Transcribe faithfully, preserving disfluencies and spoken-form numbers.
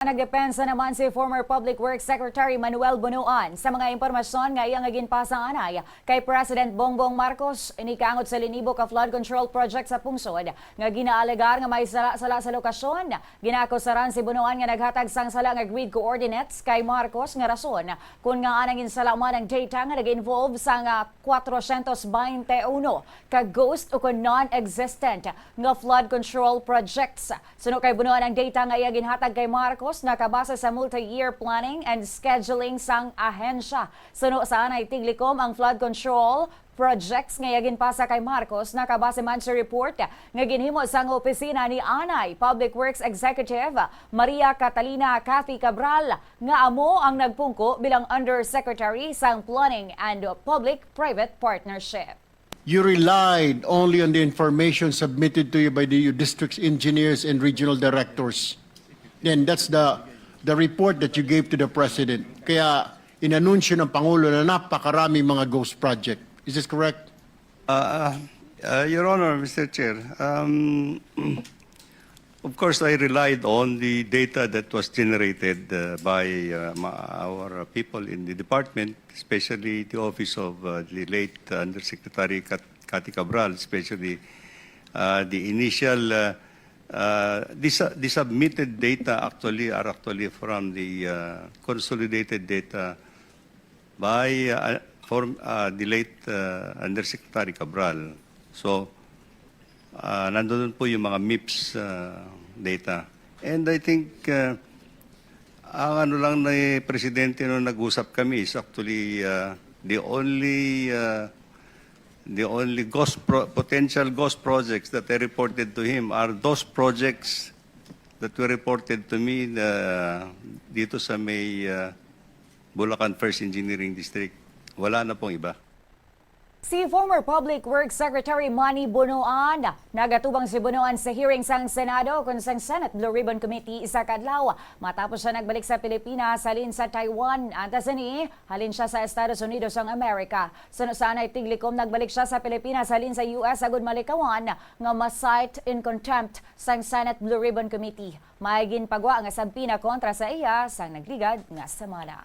Nagdepensa naman si former Public Works Secretary Manuel Bonoan sa mga impormasyon nga iya nga ginpasa anay kay President Bongbong Marcos. Ini kaangot sa linibo ka flood control project sa pungsod nga ginaalegar nga may sala-sala sa lokasyon. Ginaakusaran si Bonoan nga naghatag sang sala nga grid coordinates kay Marcos nga rason kun ngaa nang insala man ang data nga nag-involve sang, ah, kwatrosyentos baynte uno ka ghost o kon non-existent nga flood control projects. Suno kay Bonoan, ang data nga iya ginhatag kay Marcos nakabase sa multi-year planning and scheduling sang ahensya. Suno sa anay Tiglikom, ang flood control projects nga iya ginpasa kay Marcos nakabase man sa report nga ginhimo sang opisina ni anay Public Works Executive Maria Catalina Cathy Cabral, nga amo ang nagpungko bilang Undersecretary sang Planning and Public-Private Partnership. You relied only on the information submitted to you by the district's engineers and regional directors. Then that's the the report that you gave to the president. Kaya inanunsyo ng Pangulo na napakarami mga ghost project. Is this correct? Uh, uh, uh, Your Honor, Mister Chair, um, of course, I relied on the data that was generated uh, by uh, ma- our people in the department, especially the office of uh, the late Undersecretary Kat- Cathy Cabral, especially uh, the initial, uh, uh, the, su- the submitted data actually are actually from the uh, consolidated data by uh, form, uh, the late uh, Undersecretary Cabral. So, uh, nandun po yung mga MIPS uh, data. And I think uh, ang ano lang ni Presidente nung nag-usap kami is actually uh, the only uh, the only ghost pro- potential ghost projects that I reported to him are those projects that were reported to me uh, dito sa may uh, Bulacan First Engineering District. Wala na pong iba. Si former Public Works Secretary Manny Bonoan. Nagatubang si Bonoan sa hearing sang Senado kon sang Senate Blue Ribbon Committee sa kadlaw matapos siya nagbalik sa Pilipinas halin sa Taiwan. Antes sini, halin siya sa Estados Unidos sang Amerika. Suno sa anay Tiglikom, nagbalik siya sa Pilipinas halin sa U S agud malikawan nga ma-cite in contempt sang Senate Blue Ribbon Committee. May ginpagwa nga subpoena kontra sa iya sang nagligad nga semana.